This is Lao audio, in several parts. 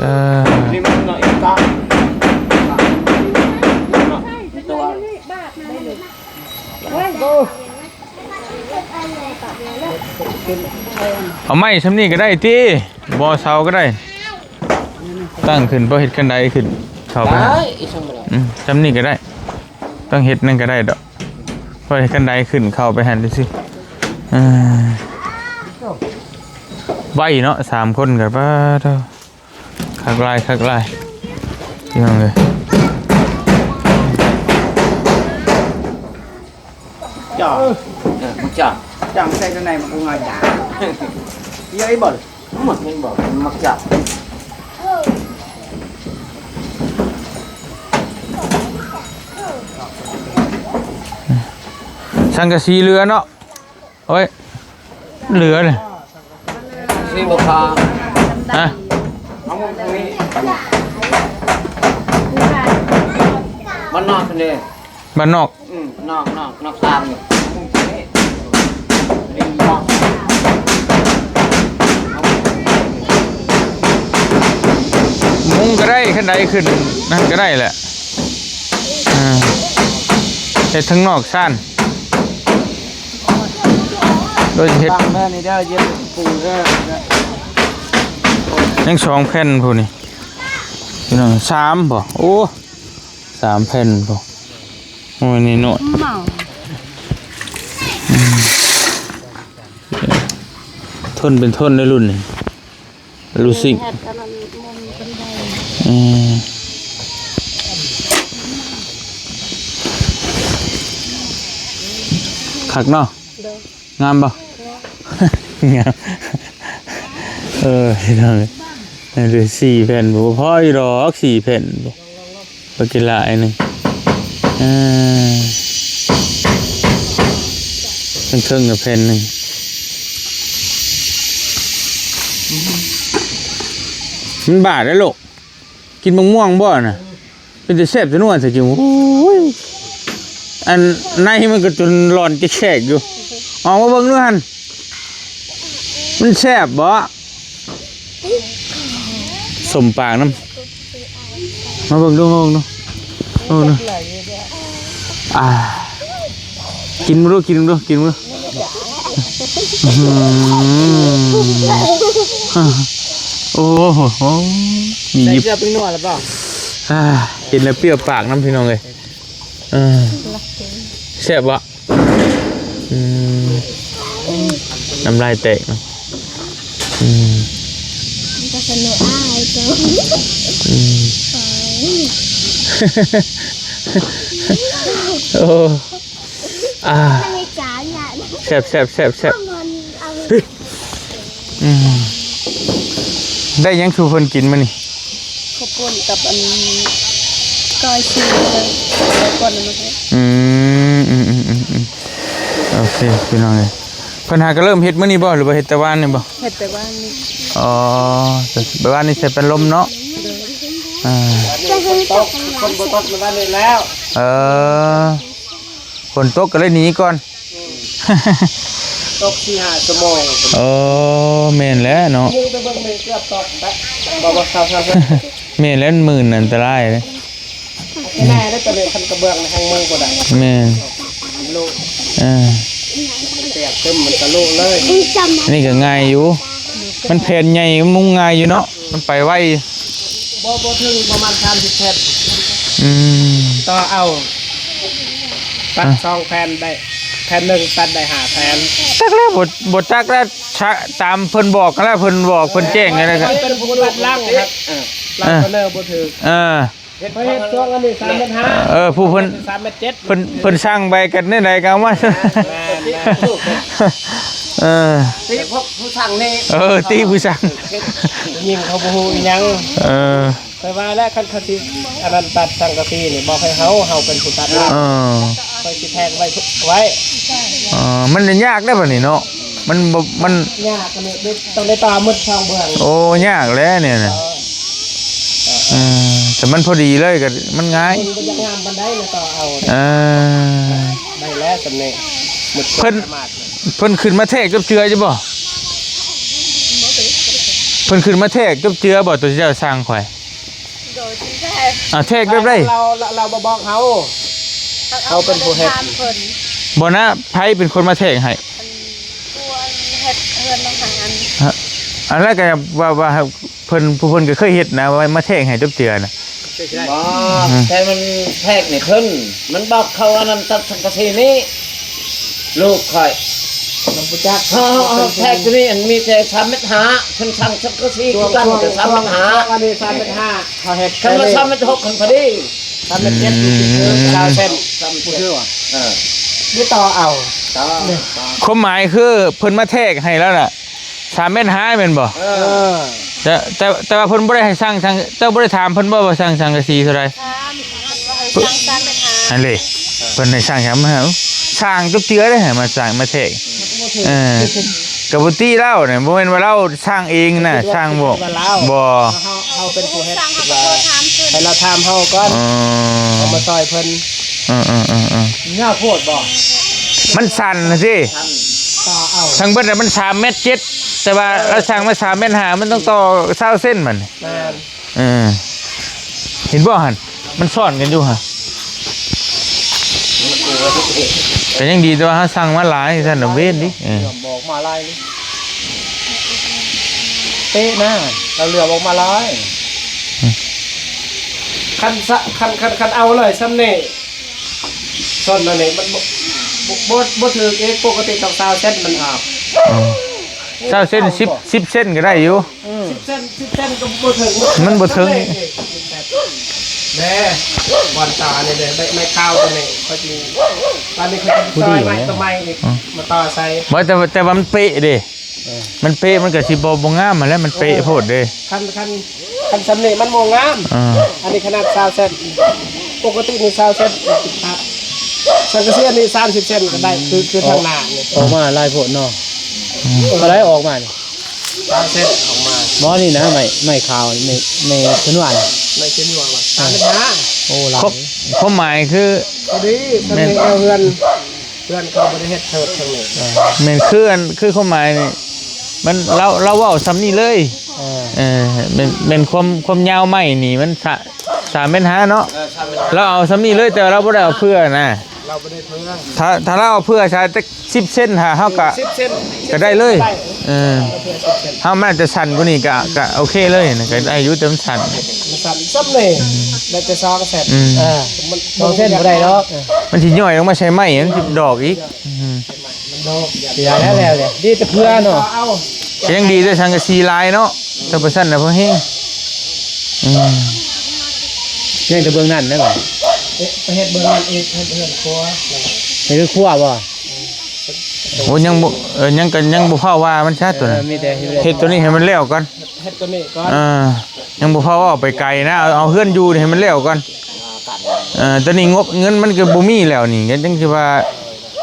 ເອີ ນີ້ມັນເນາະ ອີກຕາ ເອົາໄມ້ຊ່ຳນີ້ກໍໄດ້ຕິ ບໍ່ເສົາກໍໄດ້ ຕັ້ງຂຶ້ນ ພໍເຮັດຄັນໄດຂຶ້ນ ເຂົ້າໄປ ໄດ້ ອີ່ຊ່ຳນີ້ກໍໄດ້ ອືມ ຊ່ຳນີ້ກໍໄດ້ ຕ້ອງເຮັດນັ້ນກໍໄດ້ດອກ ພໍເຮັດຄັນໄດຂຶ້ນ ເຂົ້າໄປຫັ້ນຊື່ໆ ເອີ ໄວເນາະ ສາມຄົນກໍ ປາໂທ້ ຄັກຫຼາຍ ຄັກຫຼາຍ ພີ່ນ້ອງເອີຍ ຈ້າງ ເອີ ມັນຈ້າງ ຈ້າງໃສ່ທາງໃນມັນກໍງ່າຍດາຍ ເຍາະອີ່ບໍ່ ມັນເຫັນບໍ່ ມັນມັກຈັບ ສັງກະສີເຫຼືອເນາະ ໂອ້ຍ ເຫຼືອເລີຍ ຊິບໍ່ພາ ຮະ ເອົາໝູ່ນີ້ ບ້ານນອກເດ້ ບ້ານນອກ ອືມ ນອກ ນອກ ນອກຕາມນີ້ ມຸງກໍໄດ້ ຄັນໄດຂຶ້ນນັ້ນກໍໄດ້ແຫຼະ ອ່າ ເຮັດທາງນອກຊານ ໂດຍເຮັດ ຟັງເດີນີ້ເດີ ເຢັບປູເດີ ຍັງສອງແຜ່ນພຸ້ນນີ້ ພີ່ນ້ອງ ສາມບໍ່ ໂອ້ ສາມແຜ່ນພຸ້ນ ໂອ້ຍ ນີ້ນ້ອຍ ເມົາ ອືມ ທົນເປັນທົນໃນລຸ້ນນີ້ ລູຊິກ ເຮັດອັນນັ້ນມຸງບັນໄດ ອືມ ຄັກເນາະ ໂດຍ ງາມບໍ່? ງາມ ເອີ ພີ່ນ້ອງເອີຍ ເຫຼືອສີ່ແຜ່ນ ບໍ່ພໍຢູ່ດອກ ສີ່ແຜ່ນ ບໍ່ ບໍ່ກິນຫຼາຍໜຶ່ງ ເອີ ເທິງໆກໍແຜ່ນໜຶ່ງ ມັນບາດເດ້ລູກ ກິນບັກມ່ວງບໍ່ນະ? ເປັນຕາແຊບຕານົວແທ້ຈິງ ໂອ້ຍ ອັນໃນມັນກໍຈົນຫຼອນແຄກໆຢູ່ ເອົາມາເບິ່ງດູຫັ້ນ ມັນແຊບບໍ່? ສົມປາກນຳ ມາເບິ່ງດູ ມາເບິ່ງດູ ມາເບິ່ງດູ ອ່າ ກິນເບິ່ງດູ ກິນເບິ່ງດູ ກິນເບິ່ງດູ ອືມ ໂອ້ໂຫ ມີຍິບ ໃສ່ເກືອແປ້ງນົວແລ້ວບໍ່? ອ່າ ກິນແລ້ວປ່ຽວປາກນຳ ພີ່ນ້ອງເອີຍ ເອີ ແຊບບໍ່? ອືມ ນ້ຳລາຍແຕກເນາະ ອືມ ມັນກໍສະໜຸກອ້າຍໂຕ ອືມ ໂອ້ ອ່າ ແຊບໆໆໆ ອືມ ໄດ້ຫຍັງສູ່ເພິ່ນກິນມື້ນີ້? ເຂົ້າປຸ້ນກັບອັນ ກ້ອຍຊີ ແລ້ວກໍນ້ຳມັນ ອືມ ອືມໆໆໆ ໂອເຄ ພີ່ນ້ອງເອີຍ ເພິ່ນຫາກໍເລີ່ມເຮັດມື້ນີ້ບໍ່ ຫຼືວ່າເຮັດແຕ່ວານນີ້ບໍ່? ເຮັດແຕ່ວານນີ້ ອໍ ແຕ່ວານນີ້ໃສ່ປັນລົມເນາະ ໂດຍ ອ່າ ແຕ່ຝົນຕົກ ຝົນບໍ່ຕົກໃນວານນີ້ແລ້ວ ເອີ ຝົນຕົກກໍເລີຍໜີກ່ອນ ອືມ ຕົກສີ່ຫ້າຊົ່ວໂມງ ໂອ້ ແມ່ນແຫຼະເນາະ ມຸງໄປເບິ່ງແມ່ນເກືອບຕົກແລ້ວ ບໍ່ ບໍ່ ເຊົາໆ ແມ່ນແຫຼະ ມັນມື່ນອັນຕະລາຍເດ້ ແນ່ເດ້ ຕອນນີ້ຄັນກະເບື້ອງແຮງມຸງບໍ່ໄດ້ ແມ່ນ ເອີ ປຽກເຕັມ ມັນກະໂລະເລີຍ ອັນນີ້ກໍງ່າຍຢູ່ ມັນແຜ່ນໃຫຍ່ ມັນມຸງງ່າຍຢູ່ເນາະ ມັນໄປໄວ ບໍ່ ບໍ່ເຖິງປະມານສາມສິບແຜ່ນ ອືມ ຕໍ່ເອົາ ຕັດສອງແຜ່ນໄດ້ ແຜ່ນໜຶ່ງຕັດໄດ້ຫ້າແຜ່ນ ຈັກແລ້ວ ບໍ່ ບໍ່ຈັກແລ້ວ ຕາມເພິ່ນບອກຫັ້ນແຫຼະ ເພິ່ນບອກເພິ່ນແຈ້ງຫັ້ນແຫຼະ ເປັນຜູ້ຕັດຫຼັງ ເອີ ຫຼັງເພິ່ນບໍ່ຖືກ ເອີ ເຮັດ ເຮັດຊ່ວງອັນນີ້ສາມແມັດຫ້າ ເອີ ຜູ້ເພິ່ນ ສາມແມັດເຈັດ ເພິ່ນ ເພິ່ນສັ່ງໄປກັນແນວໃດກໍເອົາມາ ແມ່ນໆ ເອີ ຕິພວກຜູ້ສັ່ງນີ້ ເອີ ຕິຜູ້ສັ່ງ ຍິງເຂົາບໍ່ຮູ້ອີຫຍັງ ເອີ ຂ້ອຍວ່າແລ້ວ ຄັນເຂົາຊິອັນນັ້ນຕັດສັງກະສີນີ້ ບອກໃຫ້ເຮົາ ເຮົາເປັນຜູ້ຕັດ ເອີ ຂ້ອຍຊິແທງໄວ້ ໄວ້ ອໍ ມັນຍາກເດ້ບັດນີ້ເນາະ ມັນບໍ່ ມັນຍາກ ອັນນີ້ຕ້ອງໄດ້ຕໍ່ໝົດສອງເບື້ອງ ໂອ້ ຍາກແຫຼະນີ້ນະ ເອີ ເອີ ເອີ ແຕ່ມັນພໍດີເລີຍກໍມັນງ່າຍ ມັນບໍ່ຢາກງາມປານໃດລະຕໍ່ເອົາ ເອີ ໄດ້ແລ້ວສ່ຳນີ້ ໝົດ ເພິ່ນ ເພິ່ນຂຶ້ນມາແທກກັບເຈື່ອຢູ່ບໍ່? ພິ່ນຂຶ້ນມາແທກຈົບເຈືອບໍ່ ຕົວເຈົ້າສ້າງຂ້ອຍ? ໂດຍ ທີ່ແທ້ ອ່າ ແທກແບບໃດ? ລາວ ລາວ ລາວບໍ່ບອກເຮົາ ເຮົາເປັນຜູ້ເຮັດ. ບໍ່ນະ ໃຜເປັນຄົນມາແທກໃຫ້? ອັນຜູ້ອັນເຮັດເຮືອນນ້ອງຫາງອັນ ອັນນັ້ນກໍວ່າ ວ່າ ເພິ່ນ ຜູ້ເພິ່ນກໍເຄີຍເຮັດນະ ວ່າມາແທກໃຫ້ທຸກເທື່ອນະ. ບໍ່ ອືມ ແຕ່ມັນແທກໃຫ້ເພິ່ນ ມັນບອກເຂົາອັນນັ້ນຕັດສັງກະສີນີ້ ລູກຂ້ອຍ ເຮົາ ເຮົາແທກຕົວນີ້ ອັນມີແຕ່ສາມແມັດຫ້າ ເພິ່ນສັ່ງສັງກະສີຄືກັນ ກໍສາມແມັດຫ້າ ອັນນີ້ສາມແມັດຫ້າ ເຮົາເຮັດ ຄັນວ່າສາມແມັດຫົກ ຄັນພໍດີ ສາມແມັດເຈັດ ອືມ ຊາວເຊັນ ຊາວເຊັນ ບໍ່ຖືວ່າ ເອີ ນີ້ຕໍ່ເອົາ ຕໍ່ ຄວາມໝາຍຄືເພິ່ນມາແທກໃຫ້ແລ້ວນະ ສາມແມັດຫ້າ ແມ່ນບໍ່? ເອີ ແຕ່ ແຕ່ ແຕ່ວ່າເພິ່ນບໍ່ໄດ້ໃຫ້ສັ່ງ ເຈົ້າບໍ່ໄດ້ຖາມເພິ່ນບໍ່ວ່າສັ່ງສັງກະສີເທົ່າໃດ? ຖາມ ເພິ່ນວ່າໃຫ້ສັ່ງສາມແມັດຫ້າ ອັນເດ ເພິ່ນໃຫ້ສັ່ງຫຍັງມາ ສ້າງຈັກເທື່ອເດ້ ໃຫ້ມາສ້າງມາແທກ ເອີ ກໍບໍ່ຕິລາວນະ ບໍ່ແມ່ນວ່າລາວສ້າງເອງນະ ສ້າງບໍ່ ບໍ່ ເຮົາ ເຮົາເປັນຜູ້ເຮັດ ໃຫ້ລາວຖາມເຮົາກ່ອນ ເຮົາມາຊ່ອຍເພິ່ນ. ເອີໆໆໆ ຍາວໂພດບໍ່? ມັນສັ້ນນະຊິ ຕັດເອົາ ທັງເບິດນະມັນສາມແມັດເຈັດ ແຕ່ວ່າລາວສັ່ງມາສາມແມັດຫ້າ ມັນຕ້ອງຕໍ່ຊາວເຊັນມັນ ແມ່ນ ເອີ ເຫັນບໍ່ຫັ້ນ ມັນຊ້ອນກັນຢູ່ຫັ້ນ ກໍຍັງດີແຕ່ວ່າເຮົາສັ່ງມາຫຼາຍ ຊັ້ນນະເວນເດ້ ເອີ ບອກມາຫຼາຍເດ້ ເຕະນະ ລາວເຫຼືອບອອກມາຫຼາຍ ອືມ ຄັນສະ ຄັນ ຄັນ ຄັນເອົາເລີຍຊ່ຳນີ້ ຊ່ອນນັ້ນນີ້ມັນບໍ່ ບໍ່ ບໍ່ ບໍ່ຖືກອີກ ປົກກະຕິຕ້ອງຊາວເຊັນມັນອອກ ອືມ ຊາວເຊັນ ສິບ ສິບເຊັນກໍໄດ້ຢູ່ ອືມ ສິບເຊັນ ສິບເຊັນກໍບໍ່ເຖິງ ມັນບໍ່ເຖິງ ແນ່ ບ່ອນຕານີ້ແຫຼະ ໄມ້ ໄມ້ຂາວຕົວນີ້ ຂ້ອຍຊິ ບາດນີ້ຂ້ອຍຊິຊອຍໄມ້ຕົວໃໝ່ອີກ ອືມ ມາຕໍ່ໃສ່ ບໍ່ ແຕ່ ແຕ່ວ່າມັນເປະເດ້ ເອີ ມັນເປະ ມັນກໍຊິບໍ່ ບໍ່ງາມຫັ້ນແຫຼະ ມັນເປະໂພດເດ້ ຄັນ ຄັນ ຄັນຊ່ຳນີ້ມັນບໍ່ງາມ ເອີ ອັນນີ້ຂະໜາດຊາວເຊັນ ປົກກະຕິນີ້ຊາວເຊັນ ຄັບ ສັງກະສີອັນນີ້ສາມສິບເຊັນກໍໄດ້ ຄື ຄືທາງໜ້ານີ້ ອອກມາຫຼາຍໂພດເນາະ ອືມ ເທົ່າໃດອອກມານີ້? ສາມເຊັນອອກມາ ບໍ່ ນີ້ນະ ໄມ້ ໄມ້ຂາວ ໄມ້ ໄມ້ຊະນວນ ໄມ້ຊະນວນ ສາມສິບຫ້າ ໂອ້ ຫຼາຍ ຄວາມ ຄວາມໝາຍຄື ພໍດີ ແມ່ນ ເຮືອນ ເຮືອນເຂົາບໍ່ໄດ້ເຮັດເທີບທາງນີ້ ເອີ ແມ່ນ ຄືອັນ ຄືຄວາມໝາຍນີ້ ມັນ ລາວ ລາວເວົ້າຊ່ຳນີ້ເລີຍ ເອີ ເອີ ແມ່ນ ແມ່ນຄວາມ ຄວາມຍາວໄມ້ນີ້ມັນສາ ສາມແມັດຫ້າເນາະ ເອີ ສາມແມັດຫ້າ ລາວເອົາຊ່ຳນີ້ເລີຍ ແຕ່ວ່າລາວບໍ່ໄດ້ເອົາເພື່ອນະ ລາວບໍ່ໄດ້ເພື່ອ ຖ້າ ຖ້າລາວເອົາເພື່ອຊະຈັກສິບເຊັນ ຖ້າເຮົາກະ ສິບເຊັນ ກໍໄດ້ເລີຍ ເອີ ເຮົາມັນອາດຈະສັ້ນກວ່ານີ້ກະ ກະໂອເຄເລີຍນະ ກໍໄດ້ຢູ່ ແຕ່ມັນສັ້ນ ມັນສັ້ນຊ່ຳນີ້ ອືມ ໄດ້ແຕ່ສອງເຊັນ ອືມ ເອີ ມັນ ສອງເຊັນບໍ່ໄດ້ດອກ ມັນຊິຍ່ອຍລົງມາໃສ່ໄມ້ ມັນຊິດອກອີກ ອືມ ມັນດອກ ຢ່າ ຢ່າແລ້ວ ແລ້ວ ແລ້ວ ດີແຕ່ເພື່ອເນາະ ກໍຍັງດີແຕ່ສັງກະສີຫຼາຍເນາະ ຖ້າບໍ່ຊັ້ນນະພໍແຮງ ອືມ ຍັງແຕ່ເບື້ອງນັ້ນນະ ເຮັດ ເຮັດເບື້ອງນັ້ນອີກ ເຮັດເຮືອນຄົວ ເຮັດເຮືອນຄົວບໍ່? ໂອ້ ຍັງບໍ່ ເອີ ຍັງ ກໍຍັງບໍ່ຟ້າວວ່າມັນຊະຕົວນັ້ນ ເອີ ມີແຕ່ເຮັດ ເຮັດຕົວນີ້ໃຫ້ມັນແລ້ວກ່ອນ ເຮັດ ເຮັດຕົວນີ້ກ່ອນ ເອີ ຍັງບໍ່ຟ້າວເວົ້າໄປໄກນະ ເອົາ ເອົາເຮືອນຢູ່ນີ້ໃຫ້ມັນແລ້ວກ່ອນ ເອີ ຕອນນີ້ງົບເງິນມັນກໍບໍ່ມີແລ້ວນີ້ ກໍຈັ່ງຊິວ່າ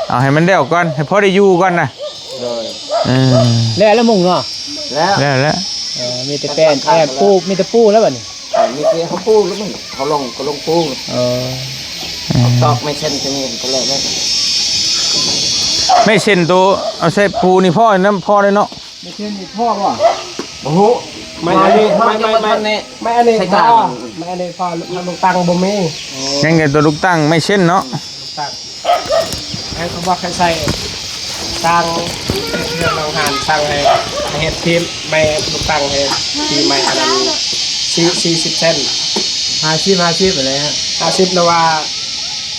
ເອົາໃຫ້ມັນແລ້ວກ່ອນ ໃຫ້ພໍໄດ້ຢູ່ກ່ອນນະ ໂດຍ ເອີ ແລ້ວລະມຸງເນາະ ແລ້ວ ແລ້ວແລ້ວ ເອີ ມີແຕ່ແປ້ນ ແປ້ນປູ ມີແຕ່ປູແລ້ວບັດນີ້ ເອີ ມີແຕ່ເຮົາປູແລ້ວມັນ ເຮົາລົງກໍລົງປູ ເອີ ເອີ ຕອກໄມ້ເຊັນຕົວນີ້ກໍແລ້ວແລ້ວ ໄມ້ເຊັນໂຕເອົາໃສ່ປູນີ້ພໍນຳ ພໍເລີຍເນາະ ໄມ້ເຊັນນີ້ພໍບໍ່? ບໍ່ຮູ້ ໄມ້ອັນນີ້ ໄມ້ ໄມ້ ໄມ້ ໄມ້ອັນນີ້ພໍ ໄມ້ອັນນີ້ພໍ ລູກຕັງບໍ່ມີ ຍັງແຕ່ຕົວລູກຕັ້ງໄມ້ເຊັນເນາະ ລູກຕັ້ງ ໃຫ້ເຂົາບອກໃຫ້ໃສ່ ສ້າງເຮືອນໂຮງງານ ສ້າງໃຫ້ ໃຫ້ເຮັດທີມໄມ້ລູກຕັ້ງໃຫ້ ທີມໄມ້ອັນນັ້ນ ສີ່ ສີ່ສິບເຊັນ ຫ້າສິບ ຫ້າສິບຫັ້ນແຫຼະ ຫ້າສິບ ຫຼືວ່າ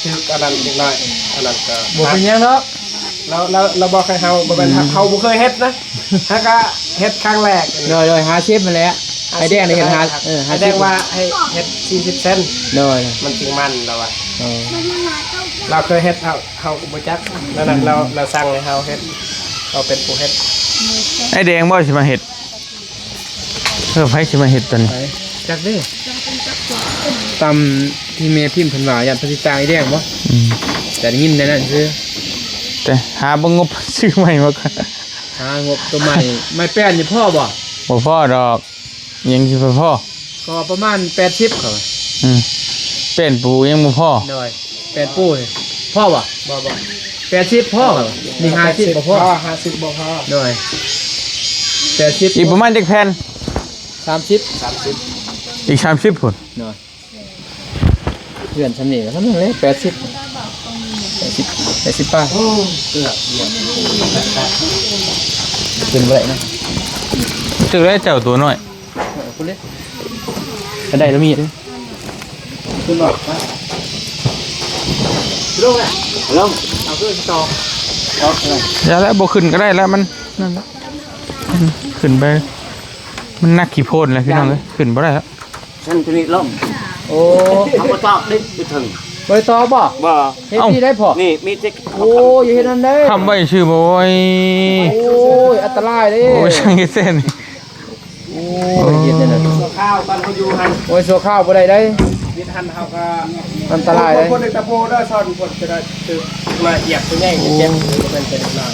ຖືກອັນນັ້ນເລັກນ້ອຍ ອັນນັ້ນກໍບໍ່ເປັນຫຍັງດອກ ລາວ ລາວ ລາວບອກໃຫ້ເຮົາ ບໍ່ແມ່ນ ອືມ ເຮົາບໍ່ເຄີຍເຮັດນະ ເຮົາກະເຮັດຄັ້ງແລກ ໂດຍ ໂດຍ ຫ້າສິບຫັ້ນແຫຼະ ຫ້າສິບ ໄອ້ແດງນີ້ເຮັດຫ້າ ເອີ ຫ້າສິບ ແດງວ່າໃຫ້ເຮັດສີ່ສິບເຊັນ ໂດຍ ມັນຈຶ່ງມັນລາວວ່າ ເອີ ລາວເຄີຍເຮັດ ເຮົາ ເຮົາກໍບໍ່ຈັກ ນັ້ນລາວ ລາວສັ່ງໃຫ້ເຮົາເຮັດ ເຮົາເປັນຜູ້ເຮັດ ໄອ້ແດງບໍ່ຊິມາເຮັດ ເອີ ໃຜຊິມາເຮັດຕົວນີ້ ໄປ ຈັກເດ້ ຕາມທີ່ແມ່ພິມເພິ່ນວ່າ ຢ້ານເພິ່ນຊິຈ້າງໄອ້ແດງບໍ່ ອືມ ແຕ່ໄດ້ຍິນແນວນັ້ນຊື່ ແຕ່ຫາເບິ່ງງົບຊື້ໃໝ່ມາກ່ອນ ຫາງົບຕົວໃໝ່ ໄມ້ແປ້ນນີ້ພໍບໍ່ ບໍ່ພໍດອກ ຍັງຊິພໍ ກໍປະມານແປດສິບເຂົາວ່າ ອືມ ແປ້ນປູຍັງບໍ່ພໍ ໂດຍ ແປ້ນປູພໍບໍ່ ບໍ່ ບໍ່ ແປດສິບພໍເຂົາວ່າ ນີ້ຫ້າສິບບໍ່ພໍ ຫ້າສິບບໍ່ພໍ ໂດຍ ແປດສິບ ອີກປະມານຈັກແຜ່ນ ສາມສິບ ສາມສິບ ອີກສາມສິບພຸ້ນ ໂດຍ ເຮືອນຊ່ຳນີ້ກໍຊ່ຳນັ້ນແຫຼະ ແປດສິບ ແປດສິບ ແປດສິບປາຍ ໂອ້ ເກືອບ ຂຶ້ນບໍ່ໄດ້ນະ ຖືກແລ້ວເຈົ້າຕົວນ້ອຍ ເອີ ພຸ້ນເດ້ ກໍໄດ້ລະມີດ ຂຶ້ນບໍ່ ລົງແລ້ວ ລົງ ເອົາຂຶ້ນຕໍ່ ຕໍ່ ຢ່າແລ້ວ ບໍ່ຂຶ້ນກໍໄດ້ແລ້ວ ມັນນັ້ນແຫຼະ ຂຶ້ນໄປ ມັນໜັກຂີ້ໂພນແລ້ວພີ່ນ້ອງເອີຍ ຂຶ້ນບໍ່ໄດ້ແລ້ວ ຊັ້ນຕົວນີ້ລົງ ໂອ້ ເຮົາບໍ່ຕອກເດ້ ຢູ່ເທິງ ບໍ່ໄດ້ຕອກບໍ່? ບໍ່ ເຮັດ ເອົ້າ ທີ່ໃດພໍ່? ນີ້ມີແຕ່ ໂອ້ ຢ່າເຮັດນັ້ນເດີ ຄ້ຳໄວ້ຊື່ບໍ່ ໂອ້ຍ ໂອ້ຍ ອັນຕະລາຍເດ້ ໂອ້ຍ ຊ່າງເຮັດແທ້ນີ້ ໂອ້ຍ ເຮັດແນວນັ້ນ ຊົ່ວຄາວຕອນເຮົາຢູ່ຫັ້ນ ໂອ້ຍ ຊົ່ວຄາວບໍ່ໄດ້ເດ້ ເຮັດຫັ້ນເຮົາກໍອັນຕະລາຍເດ້ ຄົນໃນຕະໂພເດີ ຊ່ອນຄົນຈະໄດ້ຖືກມາຢຽບຕົວໃຫຍ່ເຈັບ ໂອ້ ເປັນເປັນໜ້ອຍ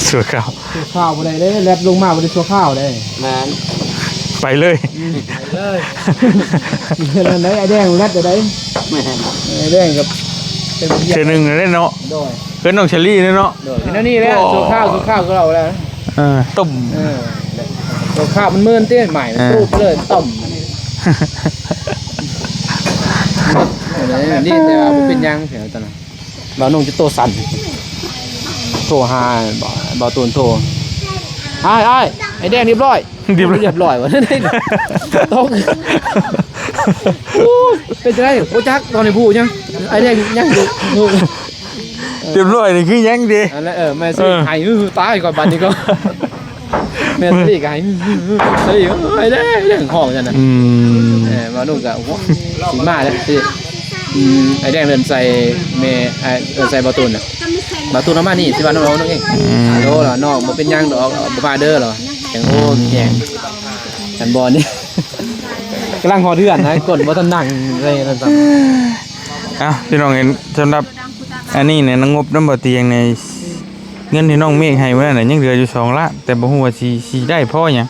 ຊົ່ວຄາວ ຊົ່ວຄາວບໍ່ໄດ້ເດ້ ແລັດລົງມາບໍ່ໄດ້ຊົ່ວຄາວເດ້ ແມ່ນ ໄປເລີຍ ອືມ ໄປເລີຍ ເຮັດນັ້ນໄດ້ ໄອ້ແດງແລັດໄດ້ ແມ່ນ ໄອ້ແດງກັບເປັນເທື່ອໜຶ່ງເດ້ເນາະ ໂດຍ ເພິ່ນນ້ອງເຊລີເດ້ເນາະ ໂດຍ ແນວນີ້ແຫຼະ ໂອ້ ຊົ່ວຄາວ ຊົ່ວຄາວຄືເຮົາແຫຼະ ເອີ ຕົ້ມ ເອີ ຊົ່ວຄາວມັນມື່ນຕິ ໝາຍ ເອີ ຕູບເລີຍ ຕົ້ມ ເອີ ນີ້ແຕ່ວ່າບໍ່ເປັນຫຍັງ ແຖວຕອນນັ້ນ ບ່າວໜຸ່ງຈະໂຕສັ່ນ ໂທຫາ ບ່າວ ບ່າວຕູນໂທ ອ້າຍ ອ້າຍ ໄອ້ແດງຮຽບຮ້ອຍ ຮຽບຮ້ອຍ ຮຽບຮ້ອຍວ່າ ຕົກ ໂອ້ຍ ເປັນຈັ່ງໃດ ບໍ່ຈັກ ຕອນນີ້ຜູ້ຍັງ ໄອ້ແດງຍັງຢູ່ ຮຽບຮ້ອຍນີ້ຄືຫຍັງຕິ ອັນນັ້ນ ເອີ ແມ່ຊິ ເອີ ໃຫ້ ຕາຍກ່ອນບັດນີ້ກໍ ແມ່ນ ສະລີກະໃຫ້ ສະລີກະໃຫ້ແດ່ ແດ່ຮ້ອງຊັ້ນນະ ອືມ ເອີ ມານຸກະ ໂອ້ໂຫ ຊິມາແລ້ວ ຊິ ອືມ ໄອ້ແດງເລີ່ມໃສ່ແມ່ ໄອ້ ເອີ ໃສ່ບ່າວຕູນນະ ບ່າວຕູນເອົາມານີ້ ຊິວ່ານ້ອງ ນ້ອງເອງ ອືມ ໂດລະ ນ້ອງບໍ່ເປັນຫຍັງດອກ ບໍ່ພາເດີລະ ຈັ່ງ ໂອ້ ແຮງ ກັນບ່ອນນີ້ ກຳລັງຮອດເຮືອນນະ ຄົນບໍ່ທັນນັ່ງເລີຍ ເອົ້າ ພີ່ນ້ອງເຫັນ ສຳລັບ ອັນນີ້ນີ້ ງົບນຳບໍ່ຕຽງນີ້ ເງິນທີ່ນ້ອງເມກໃຫ້ມື້ນັ້ນນະ ຍັງເຫຼືອຢູ່ສອງລ້ານ ແຕ່ບໍ່ຮູ້ວ່າຊິ ຊິໄດ້ພໍຫຍັງ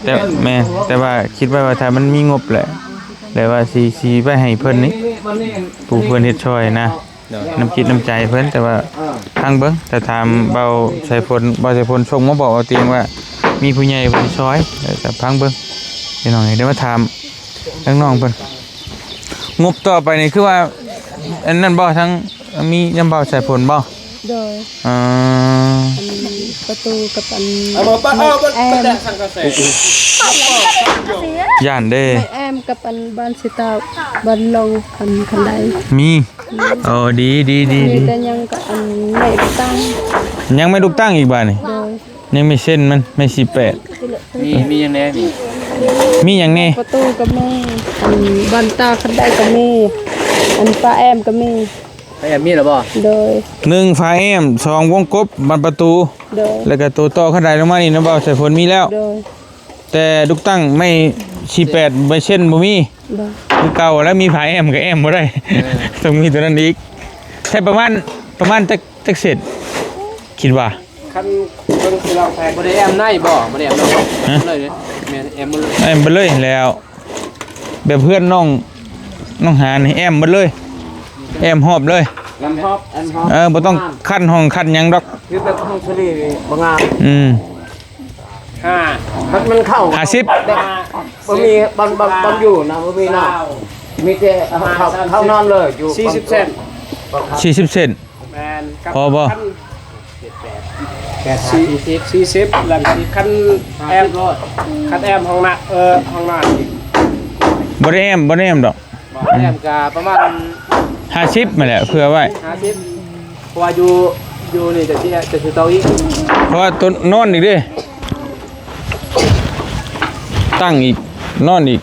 ແຕ່ ແມ່ນ ແຕ່ວ່າຄິດໄວ້ວ່າຖ້າມັນມີງົບແຫຼະ ແລ້ວວ່າຊິ ຊິໄວ້ໃຫ້ເພິ່ນນີ້ ຜູ້ເພິ່ນເຮັດຊ່ອຍນະ ໂດຍ ນ້ຳຈິດນ້ຳໃຈເພິ່ນ ແຕ່ວ່າຟັງເບິ່ງ ຖ້າຖາມເບົາສາຍຝົນ ເບົາສາຍຝົນສົ່ງມາບອກເອົາຕຽງວ່າ ມີຜູ້ໃຫຍ່ເພິ່ນຊ່ອຍ ແລ້ວກໍຟັງເບິ່ງ ພີ່ນ້ອງເອີຍ ດຽວມາຖາມທາງນ້ອງເພິ່ນ ງົບຕໍ່ໄປນີ້ຄືວ່າ ອັນນັ້ນບໍ່ ທັງ ມີນຳເບົາສາຍຝົນບໍ່? ໂດຍ ອ່າ ອັນປະຕູກັບອັນ ເອົາມາປະ ເອົາມາປະແດກສັງກະເສ ຢ້ານເດ້ ໄມ້ແອ້ມກັບອັນບ້ານຊິຕາ ບ້ານລອງ ອັນຄັນໄດ ມີ ໂອ້ ດີ ດີ ດີ ມີແຕ່ຍັງກັບອັນໄມ້ລູກຕັ້ງ ຍັງໄມ້ລູກຕັ້ງອີກບາດນີ້ ໂດຍ ຍັງໄມ້ເສັ້ນມັນ ໄມ້ສີ່ແປດ ມີ ມີຫຍັງແດ່ນີ້ ມີຫຍັງແດ່ ປະຕູກໍມີ ອັນບານຕາຄັນໄດກໍມີ ອັນຝາແອ້ມກໍມີ ຝາແອ້ມມີແລ້ວບໍ່? ໂດຍ ໜຶ່ງຝາແອ້ມ ສອງວົງກົບ ບານປະຕູ ໂດຍ ແລ້ວກໍໂຕຕໍ່ຄັນໄດລົງມານີ້ນະ ເບົາສາຍຝົນມີແລ້ວ ໂດຍ ແຕ່ລູກຕັ້ງໄມ້ສີ່ແປດ ໄມ້ເສັ້ນບໍ່ມີ ໂດຍ ຄືເກົ່າແລ້ວ ມີຝາແອ້ມກໍແອ້ມບໍ່ໄດ້ ເອີ ຕ້ອງມີຕົວນັ້ນອີກ ໃຊ້ປະມານ ປະມານຈັກ ຈັກເຊັນ ຄິດວ່າ ຄັນເບິ່ງຊິລອງໃສ່ ບໍ່ໄດ້ແອ້ມໃນບໍ່? ບໍ່ໄດ້ແອ້ມໃນ ຮະ? ເລີຍເດ້ ແມ່ນແອ້ມໝົດເລີຍ ແອ້ມເບິດເລີຍແລ້ວ ແບບເຮືອນນ້ອງ ນ້ອງຫານນີ້ແອ້ມເບິດເລີຍ ແອ້ມຮອບເລີຍ ແອ້ມຮອບ ແອ້ມຮອບ ເອີ ບໍ່ຕ້ອງ ອ່າ ຂັ້ນຫ້ອງຂັ້ນຫຍັງດອກ ຄືແບບຫ້ອງສະລີນີ້ບໍ່ງາມ ອືມ ຫ້າ ມັນ ມັນເຂົ້າ ຫ້າສິບ ແບບບໍ່ມີບ່ອນ ບ່ອນ ບ່ອນຢູ່ນະ ບໍ່ມີນອນ ມີແຕ່ເຂົ້າ ເຂົ້ານອນເລີຍ ຢູ່ ສີ່ສິບເຊັນ ສີ່ສິບເຊັນ ແມ່ນ ພໍບໍ່? ຄັນ ແປດສິບ ສີ່ສິບ ແລ້ວຄັນແອ້ມ ຄັນແອ້ມຫ້ອງນ້ຳ ເອີ ຫ້ອງນ້ຳ ບໍ່ໄດ້ແອ້ມ ບໍ່ໄດ້ແອ້ມດອກ ບໍ່ໄດ້ແອ້ມ ກະປະມານ ຫ້າສິບ ຫັ້ນແຫຼະ ເຜື່ອໄວ້ ຫ້າສິບ ເພາະວ່າຢູ່ ຢູ່ນີ້ຈະເສຍ ຈະຊິຕໍ່ອີກ ເພາະວ່າຕົວນອນອີກເດ້ ຕັ້ງອີກ ນອນອີກ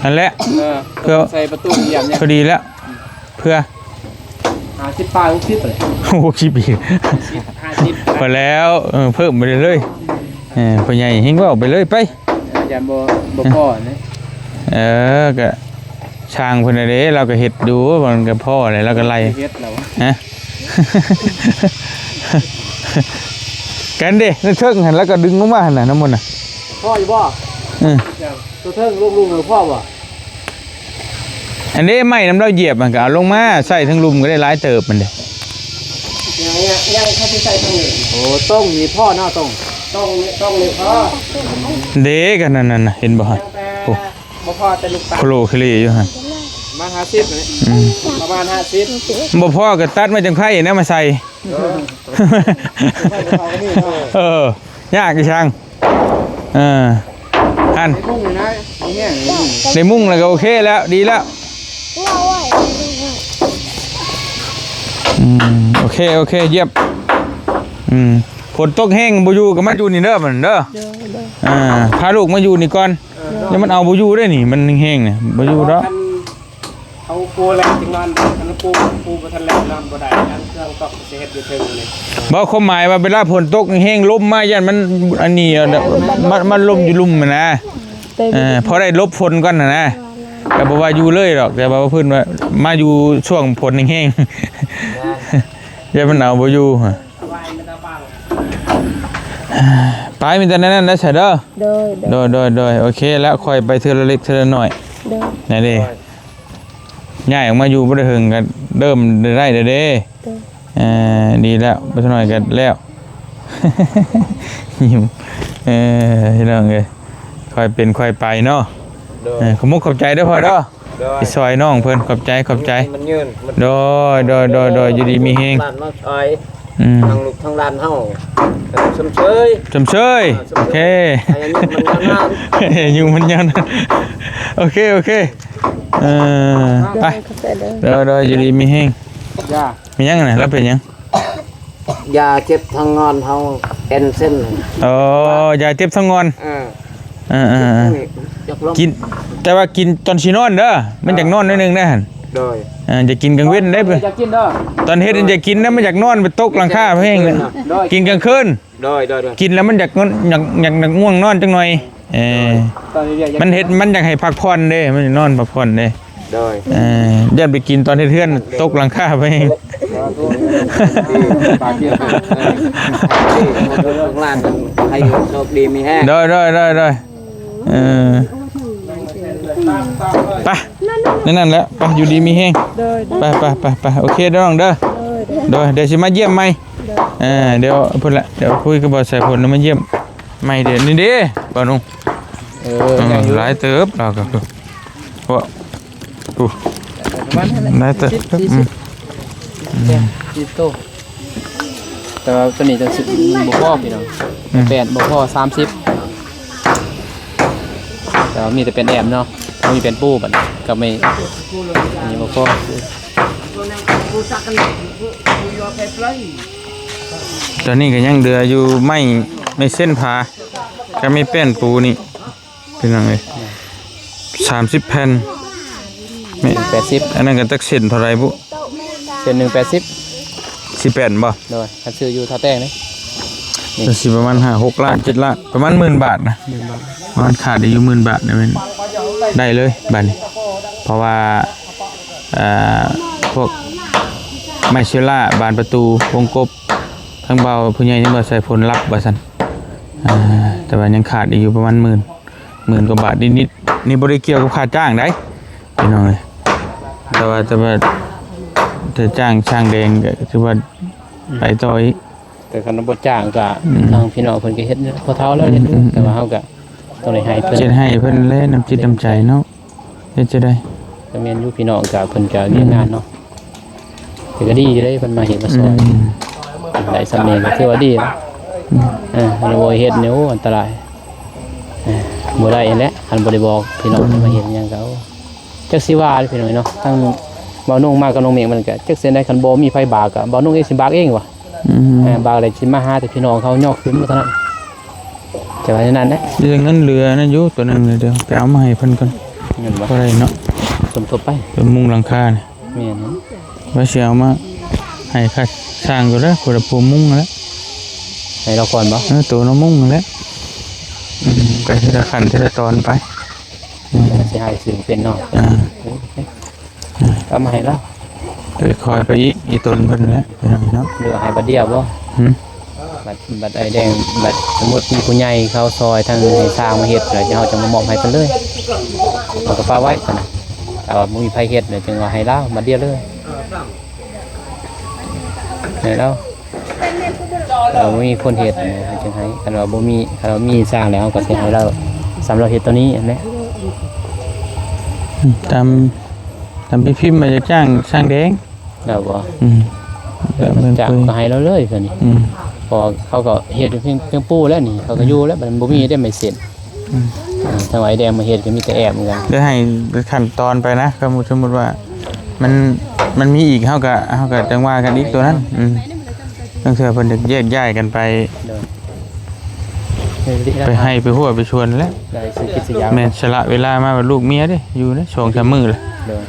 ຫັ້ນແຫຼະ ເອີ ເພື່ອ ໃສ່ປະຕູຫຍັງ ພໍດີແລ້ວ ເພື່ອ ຫ້າສິບປາຍ ຫົກສິບເລີຍ ຫົກສິບອີກ ຫ້າສິບ ພໍແລ້ວ ເອີ ເພີ່ມໄປເລື້ອຍໆ ເອີ ພໍ່ໃຫຍ່ເຮັງເວົ້າໄປເລີຍ ໄປ ຢ້ານບໍ່ ບໍ່ພໍນະ ເອີ ກະຊ່າງເພິ່ນເດ້ ລາວກະເຮັດຢູ່ ມັນກະພໍແຫຼະ ລາວກະໄລ່ ເຮັດແລ້ວ ຮະ ກັນເດ້ ເທິງຫັ້ນ ລາວກະດຶງອອກມາຫັ້ນນະ ນ້ຳມົນນະ ພໍຢູ່ບໍ່? ເອີ ຕົວເທິງລຸງໆ ພໍບໍ່? ອັນນີ້ໄມ້ນຳລາວຢຽບ ມັນກໍເອົາລົງມາໃສ່ເທິງລຸ່ມກໍໄດ້ຫຼາຍເຕີບມັນເດ້ ຍັງ ຍັງ ຍັງ ເຂົາຊິໃສ່ທາງນີ້ ໂອ້ ຕົງນີ້ພໍເນາະ ຕົງ ຕົງນີ້ ຕົງນີ້ພໍ ເດ້ ກັນນັ້ນນະ ເຫັນບໍ່ຫັ້ນ ຍັງແຕ່ ໂອ້ ບໍ່ພໍແຕ່ລູກຕາ ໂຄໂລເຄເລຢູ່ຫັ້ນ ປະມານຫ້າສິບນີ້ ອືມ ປະມານຫ້າສິບ ບໍ່ພໍກໍຕັດໄມ້ຈັກໄຜ່ນະມາໃສ່ ເອີ ເອີ ຍາກອີ່ຫຍັງ ເອີ ຫັ້ນ ໄດ້ມຸ້ງແລ້ວກໍໂອເຄແລ້ວ ດີແລ້ວ ອືມ ໂອເຄ ໂອເຄ ຢ້ຽມ ອືມ ຝົນຕົກແຮງບໍ່ຢູ່ກໍມາຢູ່ນີ້ເດີ ບັດນີ້ເດີ ເອີ ພາລູກມາຢູ່ນີ້ກ່ອນ ເອີ ດຽວມັນເອົາບໍ່ຢູ່ເດ້ນີ້ ມັນແຮງໆນີ້ ບໍ່ຢູ່ດອກ ເຮົາປູແລ້ວຈຶ່ງນອນໄດ້ ຄັນປູ ປູບໍ່ທັນແລ້ວນອນບໍ່ໄດ້ ອັນເຄື່ອງຕອກຊິເຮັດຢູ່ເທິງນີ້ ບໍ່ ຄວາມໝາຍວ່າເວລາຝົນຕົກແຮງ ລົມມາຢ້ານມັນອັນນີ້ ມາ ມາລົມຢູ່ລຸ່ມຫັ້ນນະ ເອີ ພໍໄດ້ຫຼົບຝົນກ່ອນຫັ້ນນະ ກໍບໍ່ວ່າຢູ່ເລີຍດອກ ແຕ່ວ່າເພິ່ນວ່າມາຢູ່ຊ່ວງຝົນແຮງໆ ຢ້ານມັນເອົາບໍ່ຢູ່ ໄປ ມີແຕ່ແນວນັ້ນໄດ້ຊະເດີ ໂດຍ ໂດຍ ໂດຍ ໂດຍ ໂອເຄແລ້ວ ຄ່ອຍໄປເທື່ອລະເລັກເທື່ອລະໜ້ອຍ ໂດຍ ນັ້ນເດ້ ຍ້າຍອອກມາຢູ່ບໍ່ໄດ້ເຖິງກໍເລີ່ມໄດ້ແລ້ວເດ້ ໂດຍ ເອີ ດີແລ້ວ ບໍ່ສະໜ້ອຍກໍແລ້ວ ຍິ້ມ ເອີ ພີ່ນ້ອງເອີຍ ຄ່ອຍເປັນຄ່ອຍໄປເນາະ ໂດຍ ເອີ ຂອບມຸກຂອບໃຈເດີພໍ່ເດີ ໂດຍ ທີ່ຊ່ອຍນ້ອງເພິ່ນ ຂອບໃຈ ຂອບໃຈ ມັນຍືນ ມັນ ໂດຍ ໂດຍ ໂດຍ ໂດຍ ຢູ່ດີມີແຮງ ຫຼານມາຊ່ອຍ ອືມ ທາງລູກທາງຫຼານເຮົາ ເອີ ຊົມເຊີຍ ຊົມເຊີຍ ເອີ ຊົມເຊີຍ ໂອເຄ ໃຫ້ອາຍຸມັນຍາວນານ ອາຍຸມັນຍາວນານ ໂອເຄ ໂອເຄ ເອີ ໄປ ໂດຍ ໂດຍ ຢູ່ດີມີແຮງ ຢາ ມີຫຍັງນະ ລາວເປັນຫຍັງ ຢາເຈັບທ້ອງງອນເຮົາ ແອນເຊັນ ໂອ້ ຢາເຈັບທ້ອງງອນ ເອີ ເອີໆໆ ຢາກລອງ ກິນ ແຕ່ວ່າກິນຕອນຊິນອນເດີ ມັນຢາກນອນໜ້ອຍໜຶ່ງເດ້ຫັ້ນ ໂດຍ ເອີ ຢ່າກິນກາງເວັນເດ້ ຢ່າກິນເດີ ຕອນເຮັດນີ້ຢ່າກິນນະ ມັນຢາກນອນ ໄປຕົກຫຼັງຄາແຮງ ໂດຍ ກິນກາງຄືນ ໂດຍ ໂດຍ ໂດຍ ກິນແລ້ວມັນຢາກນອນ ຢາກ ຢາກ ຢາກງ່ວງນອນຈັກໜ່ອຍ ເອີ ຕອນນີ້ຢາກ ມັນເຮັດ ມັນຢາກໃຫ້ພັກຜ່ອນເດ້ ມັນນອນພັກຜ່ອນເດ້ ໂດຍ ເອີ ຢ້ານໄປກິນຕອນເຮັດເຮືອນຕົກຫຼັງຄາໄປ ສາທຸ ປາກກຽມ ເອີ ໃຫ້ໂຊກດີມີແຮງ ໂດຍ ໂດຍ ໂດຍ ໂດຍ ເອີ ໄປ ນັ້ນ ນັ້ນແຫຼະ ໄປ ຢູ່ດີມີແຮງ ໂດຍ ໄປ ໄປ ໄປ ໄປ ໂອເຄເດີນ້ອງເດີ ໂດຍ ໂດຍ ດຽວຊິມາຢ້ຽມໃໝ່ ໂດຍ ເອີ ດຽວພຸ້ນລະ ດຽວຄຸຍກັບບ່າວສາຍຝົນ ມາຢ້ຽມໃໝ່ເດີ ນີ້ເດ້ບ່າວນຸ່ງ ເອີ ເອີ ຍັງຢູ່ ຫຼາຍເຕີບລາວກໍ ເພາະ ໂອ້ ປະມານນັ້ນແຫຼະ ຫຼາຍເຕີບ ສິບ ສີ່ສິບ ອືມ ແຕ່ ສີ່ໂຕ ແຕ່ວ່າຕົວນີ້ຈະ ບໍ່ພໍພີ່ນ້ອງ ອືມ ແປດບໍ່ພໍ ສາມສິບ ແຕ່ວ່າມີແຕ່ແປນແອມເນາະ ບໍ່ມີແປນປູ ບັດນີ້ກໍໄມ່ ນີ້ບໍ່ພໍ ຕອນນີ້ກໍຍັງເຫຼືອຢູ່ໄມ້ ໄມ້ເສັ້ນຜາ ກັບໄມ້ແປ້ນປູນີ້ ພີ່ນ້ອງເອີຍ ສາມສິບແຜ່ນ ແມ່ນ ແປດສິບ ອັນນັ້ນກໍຈັກເສັ້ນເທົ່າໃດບຸ ເສັ້ນໜຶ່ງແປດສິບ ສິບແປດບໍ່ ໂດຍ ຄັນຊື້ຢູ່ທ່າແຕງນີ້ ນີ້ ກໍຊິປະມານຫ້າຫົກລ້ານ ເຈັດລ້ານ ປະມານໝື່ນບາດນະ ໝື່ນບາດ ປະມານຂາດໄດ້ຢູ່ໝື່ນບາດນະ ແມ່ນ ໄດ້ເລີຍບາດນີ້ ເພາະວ່າ ອ່າ ພວກໄມ້ເຊລາ ບານປະຕູ ວົງກົບ ທາງບ່າວຜູ້ໃຫຍ່ຍັງວ່າໃສ່ຜົນລັບວ່າຊັ້ນ ອ່າ ແຕ່ວ່າຍັງຂາດອີກຢູ່ປະມານໝື່ນ ໝື່ນກວ່າບາດນິດໆ ນີ້ບໍ່ໄດ້ກ່ຽວກັບຄ່າຈ້າງໃດພີ່ນ້ອງເອີຍ ແຕ່ວ່າ ແຕ່ວ່າ ແຕ່ຈ້າງຊ່າງແດງກໍຖືວ່າໄປຕໍ່ອີກ ແຕ່ຄັນບໍ່ຈ້າງກໍ ອືມ ທາງພີ່ນ້ອງເພິ່ນກໍເຮັດພໍເທົ່າແລ້ວ ອືມ ເຮັດຢູ່ ອືມ ແຕ່ວ່າເຮົາກໍຕ້ອງໄດ້ໃຫ້ເພິ່ນ ເຮັດໃຫ້ເພິ່ນແຫຼະ ນ້ຳຈິດນ້ຳໃຈເນາະ ເຮັດຈັ່ງໃດ ກໍແມ່ນຢູ່ ພີ່ນ້ອງກໍເພິ່ນກໍວຽກງານເນາະ ອືມ ແຕ່ກໍດີຢູ່ເດ້ ເພິ່ນມາເຮັດມາຊ່ອຍ ອືມ ໄດ້ສ່ຳນີ້ກໍຖືວ່າດີແລ້ວ ອືມ ເອີ ຄັນບໍ່ເຮັດນີ້ ໂອ້ ອັນຕະລາຍ ເອີ ບໍ່ໄດ້ຫັ້ນແຫຼະ ຄັນບໍ່ໄດ້ບອກພີ່ນ້ອງ ອືມ ມາເຮັດຫຍັງກໍ ໂອ້ ຈັກຊິວ່າພີ່ນ້ອງເນາະ ທັງບ່າວນຸ່ງມາກັບນ້ອງເມກ ມັນກໍຈັກຊິແນວໃດ ຄັນບໍ່ມີໃຜບາກກໍບ່າວນຸ່ງເອງຊິບາກເອງວ່າ ອືມ ເອີ ບາກແລ້ວຊິມາຫາແຕ່ພີ່ນ້ອງເຂົາຍໍຂຶ້ນເທົ່ານັ້ນ ຈະວ່າແນວນັ້ນແຫຼະ ເລື່ອງເງິນເຫຼືອນັ້ນຢູ່ ຕົວໜຶ່ງ ດຽວໄປເອົາມາໃຫ້ເພິ່ນກ່ອນ ແມ່ນບໍ່ ບໍ່ໄດ້ເນາະ ສົມທົບໄປ ຕົວມຸງຫຼັງຄານີ້ ແມ່ນ ວ່າຊິເອົາມາໃຫ້ຄ່າຊ່າງກໍໄດ້ ຄົນລະຜູ້ມຸງຫັ້ນແຫຼະ ໃຫ້ລາວກ່ອນບໍ່ ເອີ ຕົວລະມຸງຫັ້ນແຫຼະ ອືມ ໄປທີລະຂັ້ນທີລະຕອນໄປ ອືມ ຊິໃຫ້ຊື່ເປັນເນາະ ອ່າ ເອົາມາໃຫ້ລາວ ເອີ ຄ່ອຍໄປອີກ ອີຕົນເພິ່ນແຫຼະ ພີ່ນ້ອງເນາະ ຫຼືວ່າໃຫ້ບາດດຽວບໍ່ ຫືມ ບັດ ບັດໄອ້ແດງ ບັດສົມມຸດມີຜູ້ໃຫຍ່ເຂົາຊ່ອຍທາງໃຫ້ຊ່າງມາເຮັດ ແລ້ວເຮົາຈະມາມອບໃຫ້ເພິ່ນເລີຍ ເຮົາກໍປະໄວ້ຊັ້ນນະ ຖ້າວ່າບໍ່ມີໃຜເຮັດ ແລ້ວຈຶ່ງວ່າໃຫ້ລາວບາດດຽວເລີຍ. ໃຫ້ລາວ ລາວບໍ່ມີຄົນເຮັດນະ ເຮົາຈຶ່ງໃຫ້. ຄັນວ່າບໍ່ມີ ຄັນວ່າມີຊ່າງແລ້ວ ເຮົາກໍຊິໃຫ້ລາວ ສ່ຳລາວເຮັດຕົວນີ້ຫັ້ນແຫຼະ. ຕາມ ຕາມທີ່ພິມມາຈາກຈ້າງຊ່າງແດງ ແລ້ວບໍ່? ອືມ ແບບເພິ່ນ ຈ້າງກໍໃຫ້ລາວເລີຍຕົວນີ້. ອືມ ເພາະເຂົາກໍເຮັດພຽງ ພຽງປູແລ້ວນີ້ ເຂົາກໍຢູ່ແລ້ວ ບັດມັນບໍ່ມີໄດ້ໄມ້ເສັ້ນ. ອືມ ເອີ ທາງໄອ້ແດງມາເຮັດກໍມີແຕ່ແອບເໝືອນກັນ ໄດ້ໃຫ້ຂັ້ນຕອນໄປນະ. ສົມມຸດ ສົມມຸດວ່າ ມັນ ມັນມີອີກ ເຮົາກະ ເຮົາກະຈັ່ງວ່າກັນອີກໂຕນັ້ນ. ອືມ ລາງເທື່ອເພິ່ນຈະແຍກຍ້າຍກັນໄປ ໂດຍ ໄປໄຮ່ໄປຮົ້ວໄປສວນແຫຼະ. ໄດ້ ຊິກິດຊິຢາ ແມ່ນ ສະຫຼະເວລາມາວ່າລູກເມຍເດ້ ຢູ່ເດ້ ສອງສາມມື້ລະ. ໂດຍ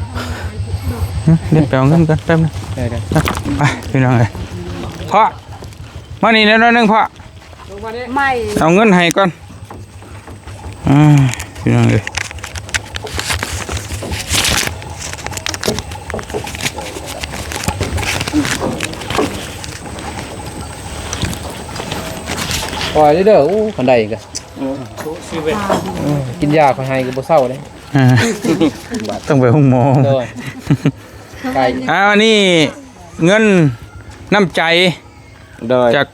ຫຶ ເດີນໄປເອົາເງິນກ່ອນແປັບໜຶ່ງ. ໂດຍ ໂດຍ ໄປພີ່ນ້ອງເອີຍ. ພໍ່ ມານີ້ແດ່ໜ້ອຍໜຶ່ງພໍ່. ໄມ້ ເອົາເງິນໃຫ້ກ່ອນ. ອ່າ ພີ່ນ້ອງເອີຍ ປ່ອຍເດີ. ໂອ້ ຄັນໄດ້ກະ ອືມ ກິນຢາຂ້ອຍໃຫ້ກໍບໍ່ເຊົາເດ້. ອ່າ ຕ້ອງໄປໂຮງໝໍ. ໂດຍ ໄກ. ອ່າ ອັນນີ້ເງິນນ້ຳໃຈ ໂດຍ ຈາກ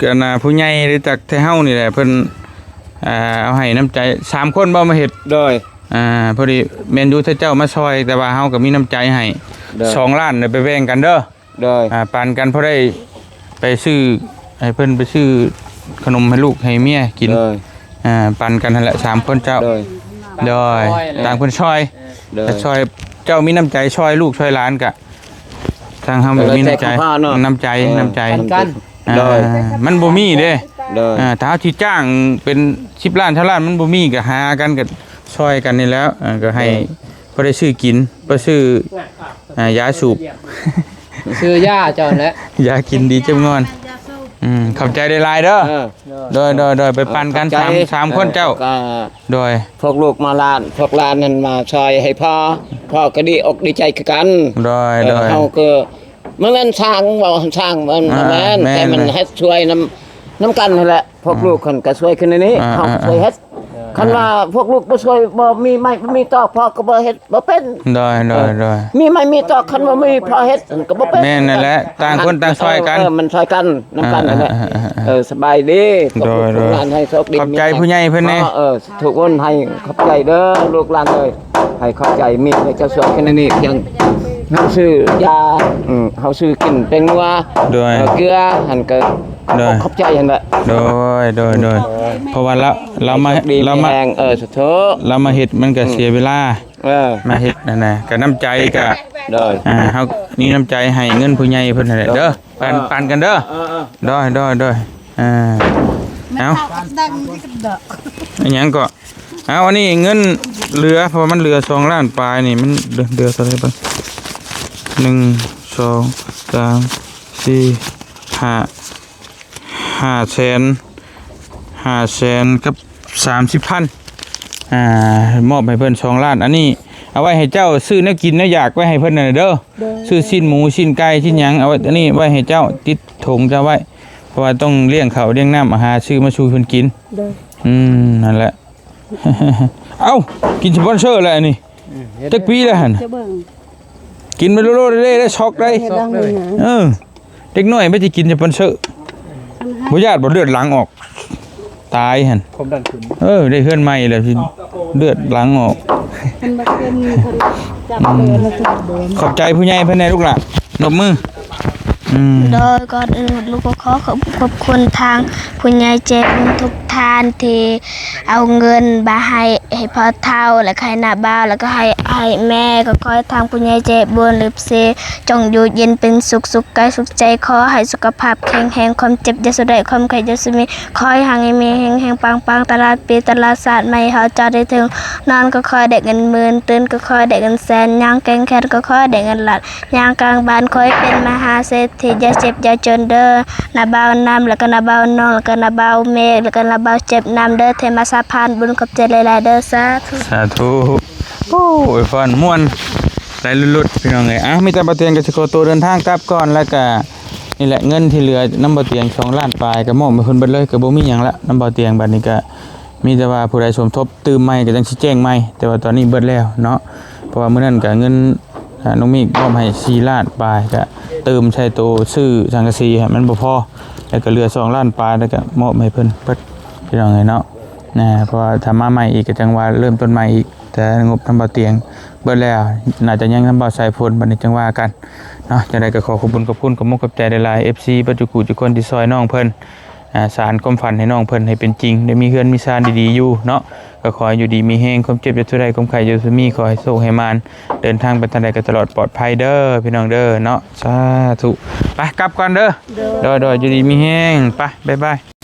ອັນນ່າ ຜູ້ໃຫຍ່ ຫຼື ຈາກແທ້ເຮົານີ້ແຫຼະ ເພິ່ນ ອ່າ ເອົາໃຫ້ນ້ຳໃຈ ສາມຄົນບໍ່ມາເຮັດ. ໂດຍ ອ່າ ພໍດີແມ່ນຢູ່ ຖ້າເຈົ້າມາຊ່ອຍ ແຕ່ວ່າເຮົາກໍມີນ້ຳໃຈໃຫ້ ໂດຍ ສອງລ້ານ ໄປແບ່ງກັນເດີ. ໂດຍ ອ່າ ປັນກັນ ພໍໄດ້ໄປຊື້ ໃຫ້ເພິ່ນໄປຊື້ຂະໜົມໃຫ້ລູກໃຫ້ເມຍກິນ. ໂດຍ ອ່າ ປັນກັນຫັ້ນແຫຼະ ສາມຄົນເຈົ້າ. ໂດຍ ໂດຍ ຕ່າງຄົນຊ່ອຍ. ໂດຍ ຖ້າຊ່ອຍ ເຈົ້າມີນ້ຳໃຈຊ່ອຍລູກຊ່ອຍຫຼານກະ ທາງເຮົາມີນ້ຳໃຈ ນ້ຳໃຈ ເອີ ນ້ຳໃຈ ປັນກັນ. ອ່າ ໂດຍ ມັນບໍ່ມີເດ້. ໂດຍ ອ່າ ຖ້າເຮົາຊິຈ້າງເປັນສິບລ້ານຊາວລ້ານ ມັນບໍ່ມີ ກໍຫາກັນ ກໍຊ່ອຍກັນນີ້ແຫຼະ. ອ່າ ກໍໃຫ້ ໂດຍ ພໍໄດ້ຊື້ກິນ ພໍຊື້ ອ່າ ຢາສູບ ຊື້ຢາເຈົ້າຫັ້ນແຫຼະ ຢາກິນດີເຈັບງອນ. ອືມ ຂອບໃຈຫຼາຍໆເດີ. ເອີ ໂດຍ ໂດຍ ໂດຍ ໄປປັນກັນ ເອີ ຂອບໃຈ ສາມ ສາມຄົນເຈົ້າ. ເອີ ກໍ ໂດຍ ພວກລູກມາຫຼານ ພວກຫຼານນັ້ນມາຊ່ອຍໃຫ້ພໍ່ ພໍ່ກໍດີອົກດີໃຈຄືກັນ. ໂດຍ ເອີ ໂດຍ ເຮົາກໍ ມັນແມ່ນຊ່າງ ເວົ້າຊ່າງ ມັນ ອ່າ ແມ່ນ ແມ່ນ ແຕ່ມັນເຮັດຊ່ວຍນຳ ນຳກັນຫັ້ນແຫຼະ. ພວກ ອ່າ ລູກເພິ່ນກໍຊ່ວຍຂຶ້ນໃນນີ້ ອ່າ ເຮົາ ອ່າ ຊ່ວຍເຮັດ. ອ່າ ຄັນວ່າພວກລູກບໍ່ຊ່ວຍ ບໍ່ມີໄມ້ ບໍ່ມີຕອກ ພໍ່ກໍບໍ່ເຮັດ ບໍ່ເປັນ. ໂດຍ ໂດຍ ເອີ ໂດຍ ມີໄມ້ ມີຕອກ ຄັນບໍ່ມີ ພໍ່ເຮັດ ມັນກໍບໍ່ເປັນ. ແມ່ນນັ້ນແຫຼະ ຕ່າງຄົນຕ່າງຊ່ອຍກັນ. ເອີ ເອີ ມັນຊ່ອຍກັນ ນຳກັນ ອ່າ ນັ້ນແຫຼະ. ອ່າ ເອີ ສະບາຍດີ. ໂດຍ ໂດຍ ຂອບໃຈຜູ້ໃຫຍ່ເພິ່ນແດ່. ເອີ ທຸກຄົນໃຫ້ຂອບໃຈເດີ ລູກຫຼານເອີຍ ໃຫ້ຂອບໃຈ ມີໃຫ້ເຈົ້າຊ່ວຍແຄ່ນີ້ພຽງ ເຮົາຊື້ຢາ ອືມ ເຮົາຊື້ກິນແປ້ງນົວ ໂດຍ ເອີ ເກືອຫັ້ນກໍ ໂດຍ ຂອບໃຈຫັ້ນແຫຼະ. ໂດຍ ໂດຍ ໂດຍ ເພາະວ່າລາວ ລາວມາ ລາວມາ ເອີ ສາທຸ ລາວມາເຮັດມັນກໍ ອືມ ເສຍເວລາ ເອີ ມາເຮັດຫັ້ນນະ ກໍນ້ຳໃຈກໍ ໂດຍ ອ່າ ເຮົາມີນ້ຳໃຈໃຫ້ເງິນຜູ້ໃຫຍ່ເພິ່ນຫັ້ນແຫຼະເດີ ໂດຍ ປັນ ເອີ ປັນກັນເດີ ເອີ ເອີ ໂດຍ ໂດຍ ໂດຍ ອ່າ ເອົາ ແມ່ນເຂົາກໍຊິໄດ້ເງິນທີ່ກະດອກ ອີຫຍັງກໍ ເອົາ ອັນນີ້ເງິນເຫຼືອ ເພາະວ່າມັນເຫຼືອສອງລ້ານປາຍນີ້ ມັນເຫຼືອ ເຫຼືອເທົ່າໃດເບິ່ງ ໜຶ່ງ ສອງ ສາມ ສີ່ ຫ້າ ຫ້າແສນ ຫ້າແສນກັບສາມສິບພັນ ອ່າ ມອບໃຫ້ເພິ່ນສອງລ້ານ. ອັນນີ້ເອົາໄວ້ໃຫ້ເຈົ້າຊື້ແນວກິນແນວຢາກໄວ້ໃຫ້ເພິ່ນນັ້ນເດີ ໂດຍ ຊື້ຊີ້ນໝູ ຊີ້ນໄກ່ ຊີ້ນຫຍັງ ເອົາໄວ້ ອັນນີ້ໄວ້ໃຫ້ເຈົ້າ ຕິດຖົງເຈົ້າໄວ້ ເພາະວ່າຕ້ອງລ້ຽງເຂົ້າລ້ຽງນ້ຳ ຫາຊື້ມາສູ່ເພິ່ນກິນ. ໂດຍ ອືມ ນັ້ນແຫຼະ. ເອົ້າ ກິນສະປອນເຊີແລ້ວອັນນີ້ ອືມ ເຮັດ ຈັກປີແລ້ວຫັ້ນ ຈະເບິ່ງ ກິນໄປໂລດໆເດ້ ໄດ້ຊັອກໄດ້ ເຮັດດັງເລີຍນະ ເອີ ເດັກນ້ອຍໄປຊິກິນສະປອນເຊີ ບໍ່ຢ້ານບໍ່ເລືອດຫຼັງອອກ ຕາຍຫັ້ນ ຄວາມດັນຂຶ້ນ ເອີ ໄດ້ເຮືອນໃໝ່ແລ້ວຊິເລືອດຫຼັງອອກ ເພິ່ນບໍ່ເປັນ ເພິ່ນຈັບເລີຍລະ ອືມ ຂອບໃຈຜູ້ໃຫຍ່ເພິ່ນແດ່ລູກຫຼ້າ ນົບມື. ອືມ ໂດຍ ກ່ອນອື່ນໝົດລູກກໍຂໍຂອບ ຂອບຄຸນທາງຜູ້ໃຫຍ່ໃຈບຸນທຸກທ່ານທີ່ເອົາເງິນມາໃຫ້ ໃຫ້ພໍ່ເຖົ້າ ແລ້ວກໍໃຫ້ນ້າບ່າວ ແລ້ວກໍໃຫ້ ໃຫ້ແມ່ ກໍຂໍໃຫ້ທາງຜູ້ໃຫຍ່ໃຈບຸນ ເອັຟຊີ ຈົ່ງຢູ່ເຢັນເປັນສຸກ ສຸກກາຍສຸກໃຈ ຂໍໃຫ້ສຸຂະພາບແຂງແຮງ ຄວາມເຈັບຢ່າສູ່ໄດ້ ຄວາມໄຂ້ຢ່າສູ່ມີ ຂໍໃຫ້ຮັ່ງໃຫ້ມີແຮງໆປັງໆ ຕະຫຼອດປີຕະຫຼອດຊາດ ໃຫ້ເຮົາເຈົ້າໄດ້ເຖິງ ນອນກໍຂໍໄດ້ເງິນໝື່ນ ຕື່ນກໍຂໍໄດ້ເງິນແສນ ຍ່າງແກວ່ງແຂນກໍຂໍໄດ້ເງິນລ້ານ ຍ່າງກາງບ້ານຂໍໃຫ້ເປັນມະຫາເສດຖີ່ ຢ່າເຈັບຢ່າຈົນເດີ ນ້າບ່າວນຳ ແລ້ວກໍນ້າບ່າວໜອງ ແລ້ວກໍນ້າບ່າວເມກ ແລ້ວກໍນ້າບ່າວເຈັບນຳເດີ ທີ່ມາສະພານບຸນ ຂອບໃຈຫຼາຍໆເດີ ສາທຸ ສາທຸ. ໂອ້ ອວຍພອນມ່ວນໄຫຼລຸດໆ ພີ່ນ້ອງເອີຍ. ອ່ະ ມີແຕ່ບ່າວຕຽງກໍຊິຂໍຕົວເດີນທາງກັບກ່ອນ ແລ້ວກໍນີ້ແຫຼະ ເງິນທີ່ເຫຼືອນຳບ່າວຕຽງສອງລ້ານປາຍ ກໍມອບໃຫ້ເພິ່ນເບິດເລີຍ ກໍບໍ່ມີຫຍັງລະນຳບ່າວຕຽງ. ບາດນີ້ກໍ ມີແຕ່ວ່າຜູ້ໃດສົມທົບຕື່ມໃໝ່ກໍຈັ່ງຊິແຈ້ງໃໝ່ ແຕ່ວ່າຕອນນີ້ເບິດແລ້ວເນາະ ເພາະວ່າມື້ນັ້ນກໍເງິນ ອ່າ ນ້ອງມິກມອບໃຫ້ສີ່ລ້ານປາຍ ກະຕື່ມໃສ່ໂຕຊື້ສັງກະສີໃຫ້ມັນບໍ່ພໍ ແລ້ວກະເຫຼືອສອງລ້ານປາຍ ແລ້ວກະມອບໃຫ້ເພິ່ນເບິດ ພີ່ນ້ອງເອີຍເນາະ. ນະ ເພາະວ່າຖ້າມາໃໝ່ອີກກະຈັ່ງວ່າເລີ່ມຕົ້ນໃໝ່ອີກ ແຕ່ງົບທາງເບົາຕຽງເບິດແລ້ວ ໜ້າຈະຍັງທາງເບົາສາຍຝົນ ບັດນີ້ຈັ່ງວ່າກັນເນາະ. ຈັ່ງໃດກະຂໍຂອບຄຸນຂອບຄຸນ ກະມຸກຂອບໃຈຫຼາຍໆ ເອັຟຊີ ເບິດທຸກຜູ້ທຸກຄົນທີ່ຊ່ອຍນ້ອງເພິ່ນ ອ່າ ສານຄວາມຝັນໃຫ້ນ້ອງເພິ່ນໃຫ້ເປັນຈິງ ໄດ້ມີເຮືອນມີຊານດີໆຢູ່ເນາະ. ກໍຂໍໃຫ້ຢູ່ດີມີແຮງ ຄວາມເຈັບຢ່າສູ່ໄດ້ ຄວາມໄຂ້ຢ່າສູ່ມີ ຂໍໃຫ້ໂຊກໃຫ້ໝານ ເດີນທາງໄປທາງໃດກໍຕະຫຼອດປອດໄພເດີ ພີ່ນ້ອງເດີເນາະ. ສາທຸ ໄປກັບກ່ອນເດີ ໂດຍ ໂດຍ ໂດຍ ຢູ່ດີມີແຮງ ໄປ ບາຍບາຍ.